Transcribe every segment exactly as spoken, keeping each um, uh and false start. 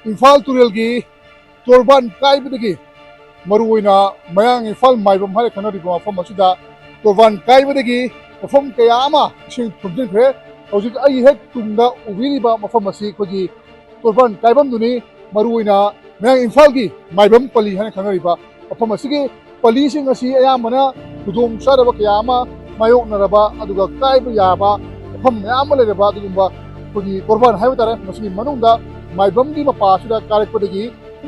ꯏꯝꯐꯥꯜ ꯇꯨꯔꯦꯜꯒꯤ ꯇꯣꯔꯕꯥꯟ ꯀꯥꯏꯕꯗꯒꯤ, ꯃꯔꯨꯑꯣꯏꯅ ꯃꯌꯥꯡ ꯏꯝꯐꯥꯜ ꯃꯥꯏꯕꯝ ꯍꯥꯏꯅ ꯈꯪꯅꯔꯤꯕ ꯃꯐꯝ ꯑꯁꯤꯗ ꯇꯣꯔꯕꯥꯟ ꯀꯥꯏꯕꯗꯒꯤ ꯃꯐꯝ ꯀꯌꯥ ꯑꯃ ꯏꯁꯤꯡ ꯊꯨꯝꯖꯤꯟꯈ꯭ꯔꯦ꯫ ꯍꯧꯖꯤꯛ ꯑꯩꯒꯤ ꯍꯦꯛ ꯇꯨꯡꯗ ꯎꯕꯤꯔꯤꯕ ꯃꯐꯝ ꯑꯁꯤ ꯑꯩꯈꯣꯏꯒꯤ ꯇꯣꯔꯕꯥꯟ ꯀꯥꯏꯐꯝꯗꯨꯅꯤ꯫ ꯃꯔꯨꯑꯣꯏꯅ ꯃꯌꯥꯡ ꯏꯝꯐꯥꯜꯒꯤ ꯃꯥꯏꯕꯝ ꯄꯜꯂꯤ ꯍꯥꯏꯅ ꯈꯪꯅꯔꯤꯕ ꯃꯐꯝ ꯑꯁꯤꯒꯤ ꯄꯜꯂꯤꯁꯤꯡ ꯑꯁꯤ ꯑꯌꯥꯝꯕꯅ ꯈꯨꯗꯣꯡ ꯆꯥꯗꯕ ꯀꯌꯥ ꯑꯃ ꯃꯥꯌꯣꯛꯅꯔꯕ, ꯑꯗꯨꯒ ꯀꯥꯏꯕ ꯌꯥꯕ ꯃꯐꯝ ꯃꯌꯥꯝ ꯑꯃ ꯂꯩꯔꯕ ꯑꯗꯨꯒꯨꯝꯕ ꯑꯩꯈꯣꯏꯒꯤ ꯇꯣꯔꯕꯥꯟ ꯍꯥꯏꯕ ꯇꯥꯔꯦ꯫ ꯃꯁꯤꯒꯤ ꯃꯅꯨꯡꯗ ꯃꯥꯏꯕꯝꯒꯤ ꯃꯄꯥ ꯑꯁꯤꯗ ꯀꯥꯏꯔꯛꯄꯗꯒꯤ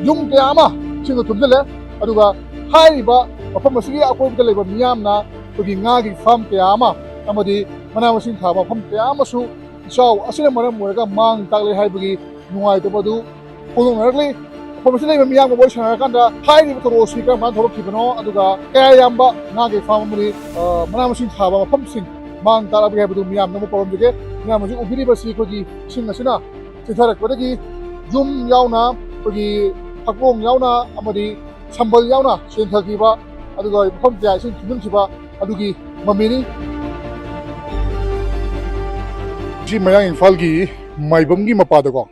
ꯌꯨꯝ ꯀꯌꯥ ꯑꯃ ꯏꯁꯤꯡꯅ ꯊꯨꯝꯖꯤꯜꯂꯦ꯫ ꯑꯗꯨꯒ ꯍꯥꯏꯔꯤꯕ ꯃꯐꯝ ꯑꯁꯤꯒꯤ ꯑꯀꯣꯏꯕꯗ ꯂꯩꯕ ꯃꯤꯌꯥꯝꯅ ꯑꯩꯈꯣꯏꯒꯤ ꯉꯥꯒꯤ ꯐꯥꯔꯝ ꯀꯌꯥ ꯑꯃ ꯑꯃꯗꯤ ꯃꯅꯥ ꯃꯁꯤꯡ ꯊꯥꯕ ꯃꯐꯝ ꯀꯌꯥ ꯑꯃꯁꯨ ꯏꯆꯥꯎ ꯑꯁꯤꯅ ꯃꯔꯝ ꯑꯣꯏꯔꯒ ꯃꯥꯡ ꯇꯥꯛꯂꯦ ꯍꯥꯏꯕꯒꯤ ꯅꯨꯡꯉꯥꯏꯇꯕ ꯑꯗꯨ ꯐꯣꯡꯗꯣꯛꯅꯔꯛꯂꯤ꯫ ꯃꯐꯝ ꯑꯁꯤꯗ ꯂꯩꯕ ꯃꯤꯌꯥꯝꯒ ꯋꯥꯔꯤ ꯁꯥꯟꯅꯔꯀꯥꯟꯗ ꯍꯥꯏꯔꯤꯕ ꯊꯧꯗꯣꯛ ꯑꯁꯤ ꯀꯔꯝ ꯀꯥꯟꯗ ꯊꯣꯛꯂꯛꯈꯤꯕꯅꯣ, ꯑꯗꯨꯒ ꯀꯌꯥ ꯌꯥꯝꯕ ꯉꯥꯒꯤ ꯐꯥꯔꯝ ꯑꯃꯗꯤ, ꯑ, ꯃꯅꯥ ꯃꯁꯤꯡ ꯊꯥꯕ ꯃꯐꯝꯁꯤꯡ ꯃꯥꯡ ꯇꯥꯛꯂꯕꯒꯦ ꯍꯥꯏꯕꯗꯨ ꯃꯤꯌꯥꯝꯅ ꯑꯃꯨꯛ ꯄꯥꯎꯗꯝꯖꯒꯦ꯫ ꯃꯌꯥꯝ ꯍꯧꯖꯤꯛ ꯎꯕꯤꯔꯤꯕꯁꯤ ꯑꯩꯈꯣꯏꯒꯤ ꯏꯁꯤꯡ ꯑꯁꯤꯅ ꯆꯦꯟꯊꯔꯛꯄꯗꯒꯤ ꯌꯨꯝ ꯌꯥꯎꯅ, ꯑꯩꯈꯣꯏꯒꯤ ꯐꯛꯂꯣꯡ ꯌꯥꯎꯅ ꯑꯃꯗꯤ ꯁꯝꯕꯜ ꯌꯥꯎꯅ ꯆꯦꯟꯊꯈꯤꯕ, ꯑꯗꯨꯒ ꯃꯐꯝ ꯀꯌꯥ ꯏꯁꯤꯡ ꯊꯨꯝꯖꯤꯟꯈꯤꯕ ꯑꯗꯨꯒꯤ ꯃꯃꯤꯅꯤ꯫ ꯁꯤ ꯃꯌꯥꯡ ꯏꯝꯐꯥꯜꯒꯤ ꯃꯥꯏꯕꯝꯒꯤ ꯃꯄꯥꯗꯀꯣ,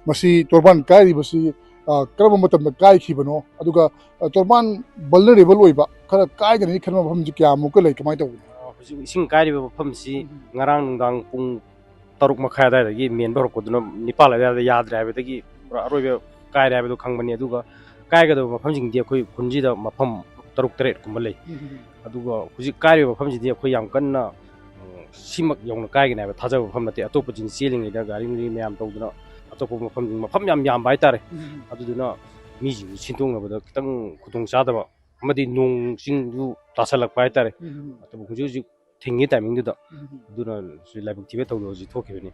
ꯃꯁꯤ ꯇꯣꯔꯕꯥꯟ ꯀꯥꯏꯔꯤꯕꯁꯤ, ꯑ, ꯀꯔꯝꯕ ꯃꯇꯝꯗ ꯀꯥꯏꯈꯤꯕꯅꯣ, ꯑꯗꯨꯒ, ꯑ, ꯇꯣꯔꯕꯥꯟ vulnerable ꯑꯣꯏꯕ ꯈꯔ ꯀꯥꯏꯒꯅꯤ ꯈꯟꯕ ꯃꯐꯝꯁꯤ ꯀꯌꯥꯃꯨꯛꯀ ꯂꯩ, ꯀꯃꯥꯏꯅ ꯇꯧꯕꯅꯣ? ꯑ, ꯍꯧꯖꯤꯛ ꯏꯁꯤꯡ ꯀꯥꯏꯔꯤꯕ ꯃꯐꯝꯁꯤ ꯎꯝ꯫ ꯉꯔꯥꯡ ꯅꯨꯡꯗꯥꯡ ꯄꯨꯡ ꯇꯔꯨꯛ ꯃꯈꯥꯏ ꯑꯗꯨꯋꯥꯏꯗꯒꯤ ꯃꯦꯟꯕ ꯍꯧꯔꯛꯄꯗꯨꯅ ꯅꯤꯄꯥꯜ ꯑꯗꯨꯋꯥꯏꯗ ꯌꯥꯗ꯭ꯔꯦ ꯍꯥꯏꯕꯗꯒꯤ ꯄꯨꯔꯥ ꯑꯔꯣꯏꯕ ꯀꯥꯏꯔꯦ ꯍꯥꯏꯕꯗꯨ ꯈꯪꯕꯅꯤ꯫ ꯑꯗꯨꯒ ꯀꯥꯏꯒꯗꯕ ꯃꯐꯝꯁꯤꯡꯗꯤ ꯑꯩꯈꯣꯏ ꯈꯨꯟꯁꯤꯗ ꯃꯐꯝ ꯇꯔꯨꯛ ꯇꯔꯦꯠ ꯀꯨꯝꯕ ꯂꯩ꯫ ꯎꯝ꯫ ꯑꯗꯨꯒ ꯍꯧꯖꯤꯛ ꯀꯥꯏꯔꯤꯕ ꯃꯐꯝꯁꯤꯗꯤ ꯑꯩꯈꯣꯏ ꯌꯥꯝ ꯀꯟꯅ, ꯎꯝ, ꯁꯤꯃꯛ ꯌꯧꯅ ꯀꯥꯏꯒꯅꯤ ꯍꯥꯏꯕ ꯊꯥꯖꯕ ꯃꯐꯝ ꯅꯠꯇꯦ꯫ ꯑꯇꯣꯞꯄꯁꯤꯡ ꯆꯦꯜꯂꯤꯉꯩꯗ ꯒꯥꯔꯤ ꯅꯨꯡꯔꯤ ꯃꯌꯥꯝ ꯇꯧꯗꯅ ꯑꯇꯣꯞꯄ ꯃꯐꯝ, ꯃꯐꯝ ꯌꯥꯝ ꯌꯥꯝꯕ ꯍꯥꯏꯇꯥꯔꯦ꯫ ꯎꯝ꯫ ꯑꯗꯨꯗꯨꯅ ꯃꯤꯁꯤꯡꯁꯤ ꯁꯤꯟꯗꯣꯛꯅꯕꯗ ꯈꯤꯇꯪ ꯈꯨꯗꯣꯡ ꯆꯥꯗꯕ ꯑꯃꯗꯤ ꯅꯣꯡ ꯆꯤꯡꯁꯨ ꯇꯥꯁꯜꯂꯛꯄ ꯍꯥꯏꯇꯥꯔꯦ꯫ ꯎꯝ꯫ ꯑꯗꯨꯕꯨ ꯍꯧꯖꯤꯛ ꯍꯧꯖꯤꯛ ꯊꯤꯡꯉꯤ ꯇꯥꯏꯃꯤꯡꯗꯨꯗ꯫ ꯎꯝ꯫ ꯑꯗꯨꯅ ꯁꯤ ꯂꯥꯏꯕꯛ ꯊꯤꯕ ꯊꯧꯗꯣꯛ ꯑꯁꯤ ꯊꯣꯛꯈꯤꯕꯅꯤ꯫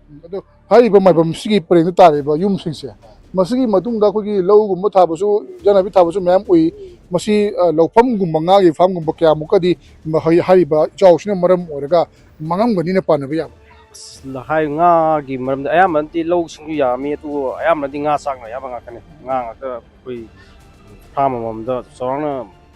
ꯎꯝ, ꯑꯗꯣ ꯍꯥꯏꯔꯤꯕ ꯃꯥꯏꯕꯝꯁꯤꯒꯤ ꯄꯔꯦꯡꯗ ꯇꯥꯔꯤꯕ ꯌꯨꯝꯁꯤꯡꯁꯦ, ꯃꯁꯤꯒꯤ ꯃꯇꯨꯡꯗ ꯑꯩꯈꯣꯏꯒꯤ ꯂꯧꯒꯨꯝꯕ ꯊꯥꯕꯁꯨ, ꯏꯟꯖꯥꯡ ꯅꯥꯄꯤ ꯊꯥꯕꯁꯨ ꯃꯌꯥꯝ ꯎꯏ꯫ ꯃꯁꯤ, ꯑ, ꯂꯧꯐꯝꯒꯨꯝꯕ, ꯉꯥꯒꯤ ꯐꯥꯔꯝꯒꯨꯝꯕ ꯀꯌꯥꯃꯨꯛꯀꯗꯤ ꯃ-, ꯍꯥꯏ-, ꯍꯥꯏꯔꯤꯕ ꯏꯆꯥꯎꯁꯤꯅ ꯃꯔꯝ ꯑꯣꯏꯔꯒ ꯃꯥꯡꯉꯝꯒꯅꯤꯅ ꯄꯥꯅꯕ ꯌꯥꯕ? ꯑꯁ, ꯂ-, ꯍꯥꯏ, ꯉꯥꯒꯤ ꯃꯔꯝꯗ ꯑꯌꯥꯝꯕꯅꯗꯤ ꯂꯧꯁꯤꯡꯁꯨ ꯌꯥꯝꯃꯤ, ꯑꯗꯨꯕꯨ ꯑꯌꯥꯝꯕꯅꯗꯤ ꯉꯥ ꯆꯥꯛꯅ ꯑꯌꯥꯝꯕ ꯉꯥꯛꯇꯅꯤ꯫ ꯉꯥ ꯉꯥꯛꯇ ꯑꯩꯈꯣꯏ ꯐꯥꯔꯝ ꯑꯃꯃꯝꯗ ꯆꯥꯎꯔꯥꯛꯅ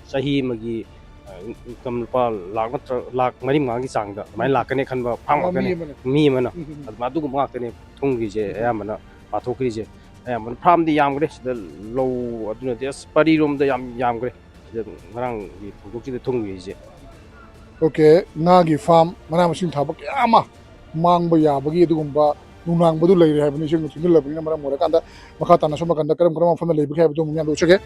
ꯆꯍꯤ ꯑꯃꯒꯤ, ꯑ, ꯏꯟꯀꯝ ꯂꯨꯄꯥ ꯂꯥꯛ ꯅꯠꯇ꯭ꯔ ꯂꯥꯛ ꯃꯔꯤ ꯃꯉꯥꯒꯤ ꯆꯥꯡꯗ ꯑꯗꯨꯃꯥꯏꯅ ꯂꯥꯛꯀꯅꯤ ꯈꯟꯕ ꯐꯥꯔꯝ ꯃꯤ ꯉꯥꯛꯇꯅꯤ꯫ ꯑꯃꯅ꯫ ꯃꯤ ꯑꯃꯅ꯫ ꯎꯝ, ꯎꯝ, ꯎꯝ꯫ ꯑꯗꯨꯃꯥꯏ-, ꯑꯗꯨꯒꯨꯝꯕ ꯉꯥꯛꯇꯅꯤ ꯊꯨꯡꯈ꯭ꯔꯤꯁꯦ, ꯎꯝ꯫ ꯑꯌꯥꯝꯕꯅ ꯄꯥꯊꯣꯛꯈ꯭ꯔꯤꯁꯦ꯫ ꯑꯌꯥꯝꯕꯅ ꯐꯥꯔꯝꯗꯤ ꯌꯥꯝꯈ꯭ꯔꯦ ꯁꯤꯗ꯫ ꯂꯧ ꯑꯗꯨꯅꯗꯤ ꯑꯁ ꯄꯔꯤꯔꯣꯝꯗ ꯌꯥꯝ ꯌꯥꯝꯈ꯭ꯔꯦ ꯁꯤꯗ ꯉꯔꯥꯡꯒꯤ ꯊꯧꯗꯣꯛꯁꯤꯗ ꯊꯨꯡꯈ꯭ꯔꯤꯁꯦ꯫ ꯑꯣꯀꯦ, ꯉꯥꯒꯤ ꯐꯥꯔꯝ, ꯃꯅꯥ ꯃꯁꯤꯡ ꯊꯥꯕ ꯀꯌꯥ ꯑꯃ ꯃꯥꯡꯕ ꯌꯥꯕꯒꯤ ꯑꯗꯨꯒꯨꯝꯕ ꯅꯨꯡꯅꯥꯡꯕꯗꯨ ꯂꯩꯔꯦ ꯍꯥꯏꯕꯅꯤ꯫ ꯏꯁꯤꯡꯅ ꯊꯨꯝꯖꯤꯜꯂꯕꯅꯤꯅ ꯃꯔꯝ ꯑꯣꯏꯔꯀꯥꯟꯗ ꯃꯈꯥ ꯇꯥꯅ ꯁꯣꯝ ꯅꯥꯀꯟꯗ ꯀꯔꯝ ꯀꯔꯝꯕ ꯃꯐꯝꯗ ꯂꯩꯕꯒꯦ ꯍꯥꯏꯕꯗꯨ ꯑꯃꯨꯛ ꯃꯌꯥꯝꯗ ꯎꯠꯆꯒꯦ꯫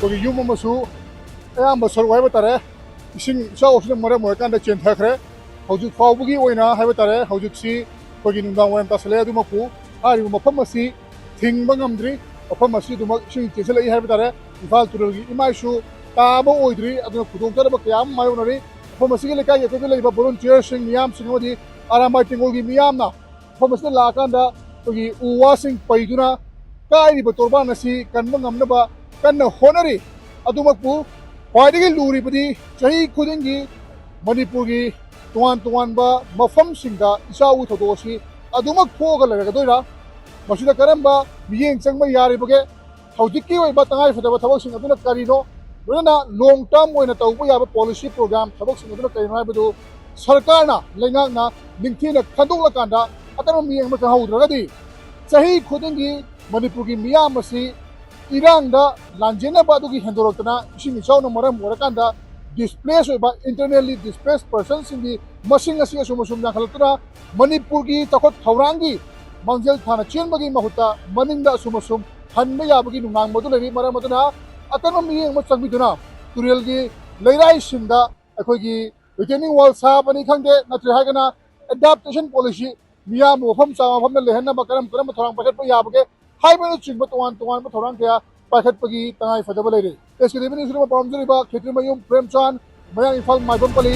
ꯑꯩꯈꯣꯏꯒꯤ ꯌꯨꯝ ꯑꯃꯁꯨ ꯑꯌꯥꯝꯕ ꯁꯔꯨꯛ ꯍꯥꯏꯕ ꯇꯥꯔꯦ, ꯏꯁꯤꯡ ꯏꯆꯥꯎ ꯑꯁꯤꯅ ꯃꯔꯝ ꯑꯣꯏꯔꯀꯥꯟꯗ ꯆꯦꯟꯊꯈ꯭ꯔꯦ꯫ ꯍꯧꯖꯤꯛ ꯐꯥꯎꯕꯒꯤ ꯑꯣꯏꯅ ꯍꯥꯏꯕ ꯇꯥꯔꯦ, ꯍꯧꯖꯤꯛꯁꯤ ꯑꯩꯈꯣꯏꯒꯤ ꯅꯨꯡꯗꯥꯡ ꯋꯥꯏꯔꯝ ꯇꯥꯁꯜꯂꯛꯑꯦ꯫ ꯑꯗꯨꯃꯛꯄꯨ ꯍꯥꯏꯔꯤꯕ ꯃꯐꯝ ꯑꯁꯤ ꯊꯤꯡꯕ ꯉꯝꯗ꯭ꯔꯤ꯫ ꯃꯐꯝ ꯑꯁꯤ ꯑꯗꯨꯃꯛ ꯏꯁꯤꯡ ꯆꯦꯟꯁꯤꯜꯂꯛꯏ ꯍꯥꯏꯕ ꯇꯥꯔꯦ꯫ ꯏꯝꯐꯥꯜ ꯇꯨꯔꯦꯜꯒꯤ ꯏꯃꯥꯏꯁꯨ ꯇꯥꯕ ꯑꯣꯏꯗ꯭ꯔꯤ, ꯑꯗꯨꯅ ꯈꯨꯗꯣꯡꯆꯥꯗꯕ ꯀꯌꯥ ꯑꯃ ꯃꯥꯌꯣꯛꯅꯔꯤ꯫ ꯃꯐꯝ ꯑꯁꯤꯒꯤ ꯂꯩꯀꯥꯏꯒꯤ ꯑꯀꯣꯏꯕꯗ ꯂꯩꯕ ꯚꯣꯂꯨꯟꯇꯤꯌꯔꯁꯤꯡ, ꯃꯤꯌꯥꯝꯁꯤꯡ ꯑꯃꯗꯤ ꯑꯔꯥꯝꯕꯥꯏ ꯇꯦꯡꯒꯣꯜꯒꯤ ꯃꯤꯌꯥꯝꯅ ꯃꯐꯝ ꯑꯁꯤꯗ ꯂꯥꯛꯑꯀꯥꯟꯗ ꯑꯩꯈꯣꯏꯒꯤ ꯎ ꯋꯥꯁꯤꯡ ꯄꯩꯗꯨꯅ ꯀꯥꯏꯔꯤꯕ ꯇꯣꯔꯕꯥꯟ ꯑꯁꯤ ꯀꯟꯕ ꯉꯝꯅꯕ ꯀꯟꯅ ꯍꯣꯠꯅꯔꯤ꯫ ꯑꯗꯨꯃꯛꯄꯨ ꯈ꯭ꯋꯥꯏꯗꯒꯤ ꯂꯨꯔꯤꯕꯗꯤ ꯆꯍꯤ ꯈꯨꯗꯤꯡꯒꯤ ꯃꯅꯤꯄꯨꯔꯒꯤ ꯇꯣꯉꯥꯟ ꯇꯣꯉꯥꯟꯕ ꯃꯐꯝꯁꯤꯡꯗ ꯏꯆꯥꯎꯒꯤ ꯊꯧꯗꯣꯛ ꯑꯁꯤ ꯑꯗꯨꯃꯛ ꯊꯣꯛꯑꯒ ꯂꯩꯔꯒꯗꯣꯏꯔꯥ? ꯃꯁꯤꯗ ꯀꯔꯝꯕ ꯃꯤꯠꯌꯦꯡ ꯆꯪꯕ ꯌꯥꯔꯤꯕꯒꯦ? ꯍꯧꯖꯤꯛꯀꯤ ꯑꯣꯏꯕ ꯇꯉꯥꯏꯐꯗꯕ ꯊꯕꯛꯁꯤꯡ ꯑꯗꯨꯅ ꯀꯔꯤꯅꯣ? ꯂꯣꯏꯅꯅ ꯂꯣꯡ ꯇꯔꯝ ꯑꯣꯏꯅ ꯇꯧꯕ ꯌꯥꯕ ꯄꯣꯂꯤꯁꯤ ꯄ꯭ꯔꯣꯒ꯭ꯔꯥꯝ ꯊꯕꯛꯁꯤꯡ ꯑꯗꯨꯅ ꯀꯔꯤꯅꯣ ꯍꯥꯏꯕꯗꯨ ꯁꯔꯀꯥꯔꯅ, ꯂꯩꯉꯥꯛꯅ ꯅꯤꯡꯊꯤꯅ ꯈꯟꯗꯣꯛꯂꯀꯥꯟꯗ ꯑꯀꯟꯕ ꯃꯤꯠꯌꯦꯡ ꯑꯃ ꯆꯪꯍꯧꯗ꯭ꯔꯒꯗꯤ ꯆꯍꯤ ꯈꯨꯗꯤꯡꯒꯤ ꯃꯅꯤꯄꯨꯔꯒꯤ ꯃꯤꯌꯥꯝ ꯑꯁꯤ ꯏꯔꯥꯡꯗ ꯂꯥꯟꯖꯦꯟꯅꯕ ꯑꯗꯨꯒꯤ ꯍꯦꯟꯗꯣꯔꯛꯇꯅ ꯏꯁꯤꯡ ꯏꯆꯥꯎꯅ ꯃꯔꯝ ꯑꯣꯏꯔꯀꯥꯟꯗ ꯗꯤꯁꯄ꯭ꯂꯦꯁ ꯑꯣꯏꯕ, ꯏꯟꯇꯔꯅꯦꯜꯂꯤ ꯗꯤꯁꯄ꯭ꯂꯦꯁ ꯄꯔꯁꯟꯁꯤꯡꯒꯤ ꯃꯁꯤꯡ ꯑꯁꯤ ꯑꯁꯨꯝ ꯑꯁꯨꯝ ꯌꯥꯝꯈꯠꯂꯛꯇꯨꯅ ꯃꯅꯤꯄꯨꯔꯒꯤ ꯆꯥꯎꯈꯠ ꯊꯧꯔꯥꯡꯒꯤ ꯃꯥꯡꯖꯤꯜ ꯊꯥꯅ ꯆꯦꯟꯕꯒꯤ ꯃꯍꯨꯠꯇ ꯃꯅꯤꯡꯗ ꯑꯁꯨꯝ ꯑꯁꯨꯝ ꯍꯟꯕ ꯌꯥꯕꯒꯤ ꯅꯨꯡꯅꯥꯡꯕ ꯑꯗꯨ ꯂꯩꯔꯤ꯫ ꯃꯔꯝ ꯑꯗꯨꯅ ꯑꯀꯟꯕ ꯃꯤꯠꯌꯦꯡ ꯑꯃ ꯆꯪꯕꯤꯗꯨꯅ ꯇꯨꯔꯦꯜꯒꯤ ꯂꯩꯔꯥꯏꯁꯤꯡꯗ ꯑꯩꯈꯣꯏꯒꯤ retaining wall ꯁꯥꯕꯅꯤ ꯈꯪꯗꯦ, ꯅꯠꯇ꯭ꯔꯦ ꯍꯥꯏꯔꯒꯅ ꯑꯦꯗꯥꯞꯇꯦꯁꯟ ꯄꯣꯂꯤꯁꯤ, ꯃꯤꯌꯥꯝꯕꯨ ꯃꯐꯝ ꯆꯥꯕ ꯃꯐꯝꯗ ꯂꯩꯍꯟꯅꯕ ꯀꯔꯝ ꯀꯔꯝꯕ ꯊꯧꯔꯥꯡ ꯄꯥꯏꯈꯠꯄ ꯌꯥꯕꯒꯦ ꯍꯥꯏꯕꯅꯆꯤꯡꯕ ꯇꯣꯉꯥꯟ ꯇꯣꯉꯥꯟꯕ ꯊꯧꯔꯥꯡ ꯀꯌꯥ ꯄꯥꯏꯈꯠꯄꯒꯤ ꯇꯉꯥꯏ ꯐꯗꯕ ꯂꯩꯔꯦ꯫ ꯑꯦꯁ ꯀꯦ ꯇꯤ ꯚꯤ ꯅ꯭ꯌꯨꯁ ꯄꯥꯎꯗꯝꯖꯔꯤꯕ ꯈꯦꯇ꯭ꯔꯤꯃꯌꯨꯝ ꯄ꯭ꯔꯦꯝꯆꯥꯟ, ꯃꯌꯥꯡ ꯏꯝꯐꯥꯜ ꯃꯥꯏꯕꯝ ꯄꯜꯂꯤ꯫